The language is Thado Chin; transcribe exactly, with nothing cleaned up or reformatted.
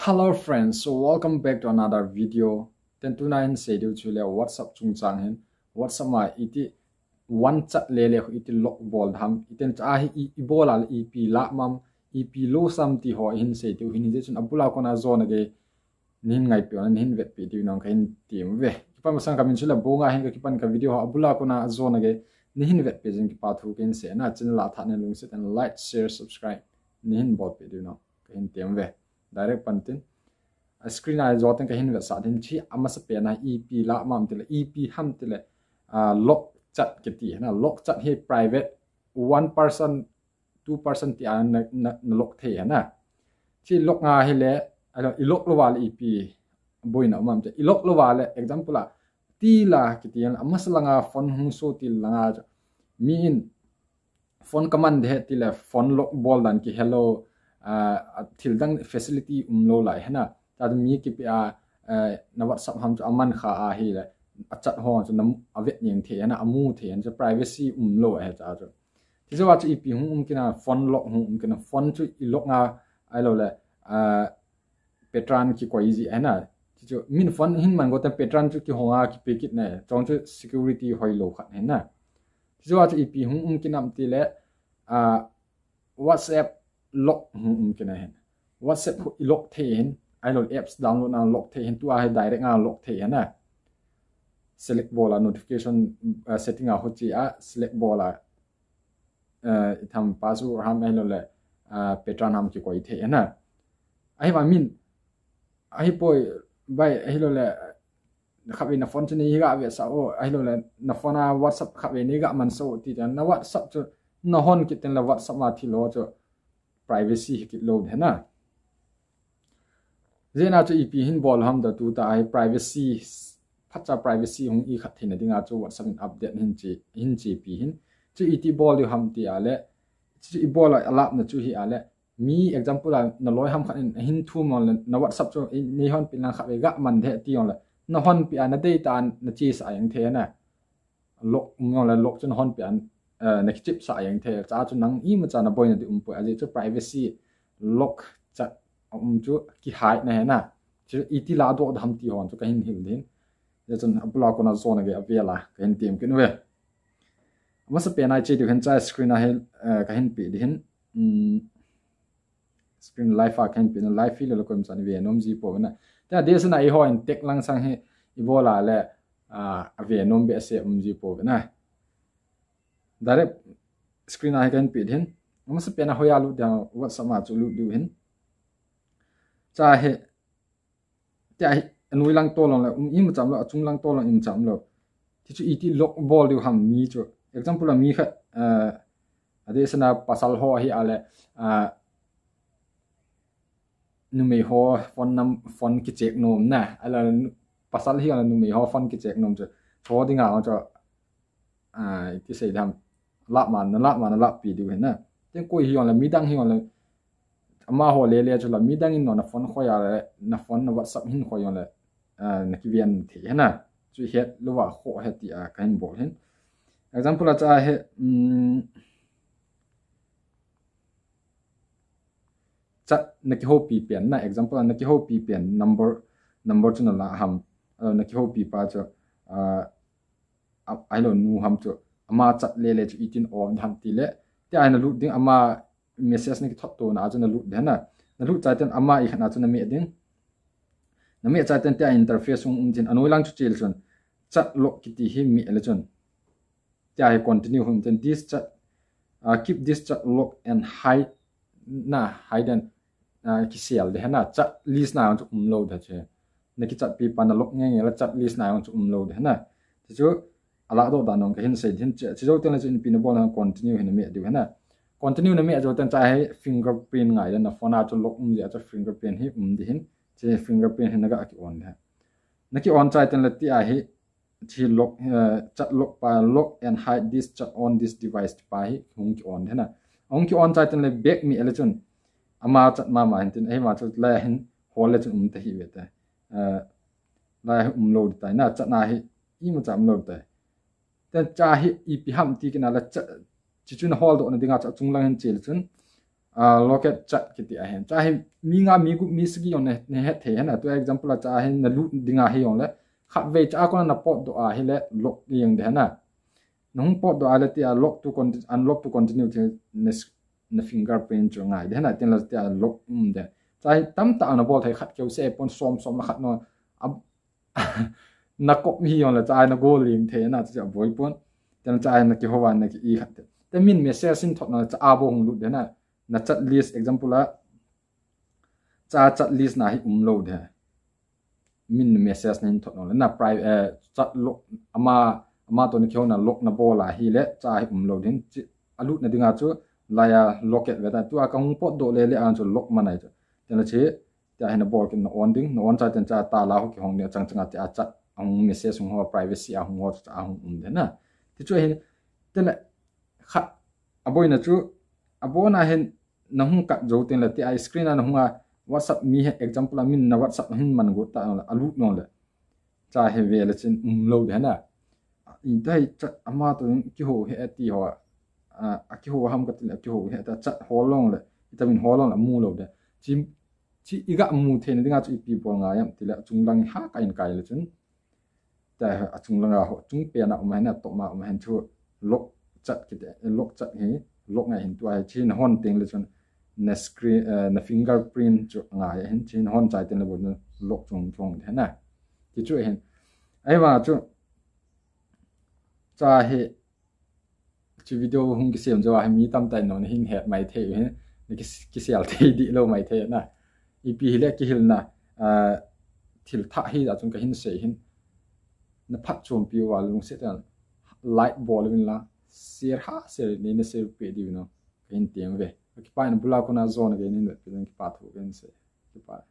Hello friends, so welcome back to another video. Ten tuna hin sei diu chu le WhatsApp chungchang hin, WhatsApp ma iti one chat le le iti lock bol dam, iten cha hi i, i bol a le ipi lah mam, ipi lo sam ti ho hin sei diu hin, hijeh chun abula kona jona gei nahin ngaipi, nahin vetpi diu nong kahin tem ve. Kipa masang kamin chu le Bonga hin, ka kipan ka video ho abula kona jona gei nahin vetpi jing kipa thu kahin sei na, channel a tha nen lungset in like, share, subscribe nahin bolpi diu nong kahin tem ve. Direct pan tin. A screen a jot ten kahin vetsah din, chi amasa pen a ipi lah mam ti le, ipi ham ti le, ah, lock chat kiti na, lock chat hi private, one person, two person ti a na, na, na lock thei na. Chi lock nga hi le, a, i lock lou va le ipi boina um am ti. I lock lou va le, example a, ti la kiti a, amasa langa phone hung so ti langa, mi in phone kaman de ti le phone lock bol dan kihe lou, ah, thil dang facility um lou lai hena. Tua mi kipe a, eh, na WhatsApp ham chu aman kha a hi le, a chat ho chu na, a vet ning thei hena, amu thei hena, chu privacy um lou ahi cha chu. Ti chu a chu ipi hung um kit na, phone lock hung um kit na, phone chu i lock nga, ahilou le, ah, pattern kikoi ji hena. Ti chu min phone hin man go ta pattern chu kihong a kipe kit na, chong chu security hoilou khat hena. Ti chu a chu ipi hung um kit nam ti le, ah, WhatsApp lock hung um kit na hin. WhatsApp hu i lock thei hin, ahilou apps download na lock thei hin, tua hi direct nga lock thei hena. Select bol a notification, ah, setting a ho chi a, select bol a, eh, i tham password ham ahilou le, ah, pattern ham kikoi thei hena. Ahi va min, ahi poi bai ahilou le, khatvei na phone chu nei hi ga vetsah o, ahilou le, na phone a WhatsApp khatvei nei ga man so ti ta, na WhatsApp chu na hon kit ten le WhatsApp ma thil ho chu privacy hi kit lou de na. Jeh a chu ipi hin bol ham da tu ta ahi privacy, phatcha privacy hung i khat theina dinga chu WhatsApp in update hin che, hin chepi hin. Chu iti bol diu ham ti a le, chu i bol a alap na chu hi a le, mi example a na loi ham khat in hin thum on le, na WhatsApp chu i, nei hon pi lang khatvei ga man de ti on le, na hon pi a na data na che sa yang the na. Lock um jong le lock chun hon pi an, eh, na kichep sa yang the, cha chu nang imacha na boina di um poi, ajeh chu privacy lock chat um chu kihai na hena. Chu iti la doh dam ti hon chu kahin hil din. Jeh chun abula kona jona gei avela kahin tem kit uve. Amasa pen a che diu hin cha screen a hi, eh, kahin pe di hin. Um, screen live a kahin pe na, live hi le lo koima chan ve nom ji pou ve na. Tia adeh sena eiho in tek lang sang hi i bol a le, ah, ave nom behseh um ji pou ve na. Direct screen a hi kahin pe di hin. Amasa pen a hoiya lut dia, WhatsApp ma chu lut diu hin. Cha hi, tia hi, anoi lang to long le, um, imacha um lou, achung lang to long imacha um lou. Ti chu iti lock bol diu ham mi chu. Example a mi khat, eh, adeh sena pasal ho hi a le, ah, numei ho phone nam, phone kicheck nom na. A la nu-, pasal hi a le numei ho phone kicheck nom chu. Cho dinga chu. Ah, iti sei dam. Lah man, na lah man, na lah pi diu hin na. Ten koi hi on le, midang hi on le. Amaho le le chu la, midang in na phone khoi a le, na phone na WhatsApp hin khoi on le. Ah, na kiven thei hena. Chu het lou va kho het ti a kahin bol hin. Example a cha hi, um, chat na kihoupi pen na, example a na kihoupi pen number, number chu na la ham. Ah, na kihoupi pa chu, ah, a, ahilou nu ham chu, ama chat le le chu itin off dam ti le. Tia na lut ding ama message na kithot to na chu na lut de na. Na lut chai ten ama i khat na chu na meh ding. Na meh chai ten tia interface hung um tin anoi lang chu che le chun. Chat lock kiti hi meh le chun. Tia hi continue hung ten this chat, uh, keep this chat lock and hide na, hide and, ah, kisel de hena, chat list na jong chu um lou de che. Na kichat pi pa na lock nge nge la chat list na jong chu um lou de hena. Ti chu, ala doh dan jong kahin sei din che, chi jou ten le chu ipi na bol na continue hin na meh diu hena. Continue na meh jou ten cha hi fingerprint ngai de na phone a chu lock um jeh a chu fingerprint hi um di hin. Chi fingerprint hin na ga ki on de. Na ki on chai ten le tia hi, chi lock, eh, chat lock pa, lock and hide this chat on this device pa hi hung ki on de na. Hung ki on chai ten le back meh le chun. Ama chat mama hin tin, eh, ma chat la hin hol le chun um ta hi ve ta. Eh, la hi um lou di tai na, chat na hi imacha um lou di tai. Ten cha hi ipi ham ti kit na la cha, chi chu na hol doh na dinga cha chung lang hin che le chun. uh, lock at chat kiti ahin. Chua hi mi nga, mi gup, mi sagi jong na, na het thei hina. Tua example a chua hi na lut dinga hi jongle, khatvei chua kona na potdoh a hile lock jeng ding hina. Na hung potdoh a le tia lock to con-, unlock to continue ti na, na fingerprint chu ngai ding hina, tin la tia lock um ding. Chua hi tamtah na bol thei, khat keu se pon, som som na khat no. A, na kop hi jongle chua na go ling thei na, chua boi pon. Tin chua na kihou a na ki i khat te. Te min message in thot na chua bou hung lut ding na. Na chat list example a, chua chat list na hi um lou ding. Min message na hin thot jongle na private, eh, chat lock, ama, ama toh na kihou na lock na bol a hile chua hi um lou ding. Chi, a lut na dinga chu, lai a lock at ve ta. Tua ka hung potdoh le le a chu lock man ahi chu. Tin la chi, tia hi na bol kit na on ding, na on chai tin chua tala ho kihong ding, achang chang a tia chat, a hung message hung ho, privacy a hung ho, chua hung um ding na. Ti chu hin, tin la khat, a boina chu, a bona hin, na hung kat jou tin la tia screen a na hung a, WhatsApp mi he example a min na WhatsApp na hin man got ta la, a lut nong le. Chua hi ve le chin um lou ding na. In tai chat ama toh kihou he ti ho, a, a kihou ham ka ti le, kihou he ta chat hol long le, ita min hol long le, mu lou ding. Chi, chi i ga mu thei na dinga chu ipi bol ngai am ti le, achung lang ha ka in kai le chun. Tia achung lang a ho, chung pen a um a hin, a top ma um a hin chu lock chat kiti, eh, lock chat hi, lock ngai hin tua hi, chi na hon teng le chun, na screen, eh, na fingerprint chu ngai hin, chi na hon chai teng le bou na lock chung chung ding na. Ti chu hin. Ahivang chu, chua hi, chu video hung kisem jou a hi mi tamtah in na hin het mai thei hin, na ki, kisel thei dih lou mai thei na. Ipi hile kihilna, ah, thil thah hi a chun ka hin sei hin. Na phatchompi uva lungset in like bol uvin lang, share ha share nei na share peh diu no. Ka hin tem ve. Ka kipah in, bul a kona jon ka hin hin vet peh in, kipa thu ka hin sei. Kipa.